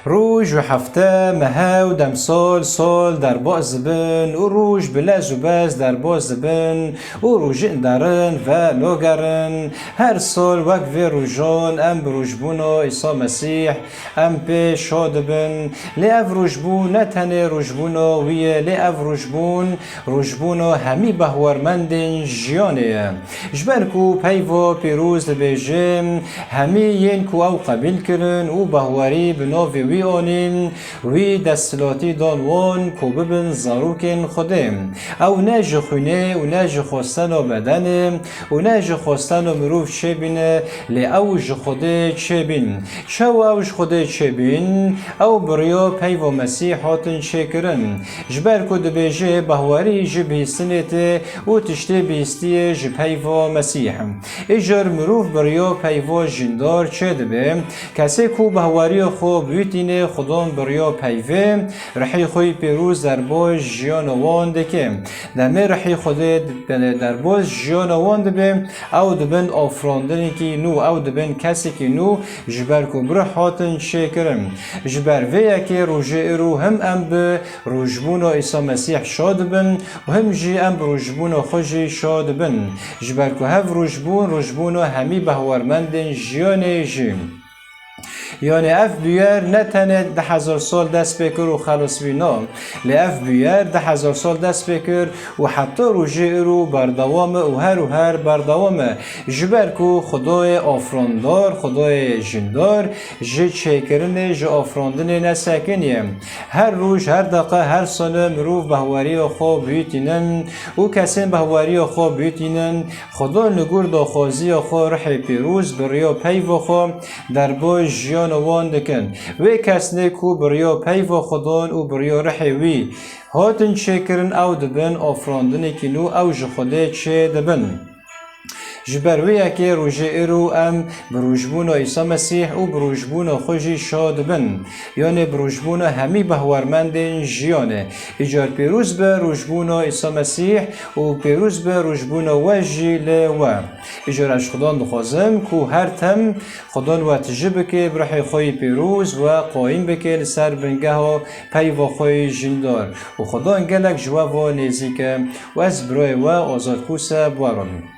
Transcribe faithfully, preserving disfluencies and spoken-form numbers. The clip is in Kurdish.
Roj û hefte, mehe û demsol, sol derbas dibin û roj bi lez û bez derbas dibin û rojin derin velogerin. Her sol wek vê rojan em bi rojbûna Îsa Mesîh em pê şa dibin. Lê ev rojbûn ne tenê rojbûna wî ye, lê ev rojbûn rojbûna hemî behwarmendên jiyanê ye. Ji ber ku peyva pîroz dibêje, hemî yên ku ew qebîl kirin û behwarî bi navê wî anîn, wî desthilatî dan wan ku bibin zarokên Xwedê. Ew ne ji xwînê û ne ji xwestena bedenê û ne ji xwestena mirov çêbîne, lê ew ji Xwedê çêbîn. Çawa ew ji Xwedê çêbîn? Ew bi riya peyva Mesîh hatin çêkirin. Ji ber ku dibêje, behwarî ji bihîstinê tê û tiştê bihîstiyê ji peyva Mesîh. Îcar mirov bi riya peyva jîndar çêdibe. Kesê ku behwariya xwe bihîstîne Xudan bi riya peyvê, rihê xwe yî pîroz derbas jiyana wan dike. Demê rihê Xwedê derbas jiyana wan dibe, ew dibin afirandinekî nû, ew dibin kesekî nû, ji ber ku bi rih hatin çêkirin. Ji ber vê yekê rojê îro him em bi rojbûna Îsa Mesîh şa dibin û him jî em bi rojbûna xwe jî şa dibin. Ji ber ku hev rojbûn, rojbûna hemî behwarmendên jiyanê jî. Yanî ev bûyer ne tenê du hezar sal dest pê kir û xelas bî, na, lê ev bûyer du hezar sal dest pê kir û heta rojê îro berdewam e û her û her berdewam e. Ji ber ku Xwedayê afirandar, Xwedayê jîndar ji çêkirinê, ji afirandinê nesekiniye. Her roj, her deqe, her sane mirov behwariya xwe bihîstînin û kesên behwariya xwe bihîstînin, Xudan li gor daxwaziya xwe rihê pîroz bi riya peyva xwe derbas jiyana wan dikin. Wê kesnê ku bi riya peyva Xudan û bi riya rihê wî hatin çêkirin, ew dibin afirandinekî nû, ew ji Xwedê çêdibin. Ji ber wê yekê rojê îro em bi rojbûna Îsa Mesîh û bi rojbûna xwe jî şa dibin. Yanê bi rojbûna hemî behwarmendên jiyanê. Îcar pîroz be rojbûna Îsa Mesîh û pîroz be rojbûna we jî li we. Îcar ez ji Xudan dixwazim ku her tim Xudan we tije bike, bi rihê xwe yî pîroz we qayîm bike li ser bingeha peyva xwe yî jîndar. Û Xudan gelek ji we ve nêzîk e. Û ez birayê we Azad Kûse bi we re bim.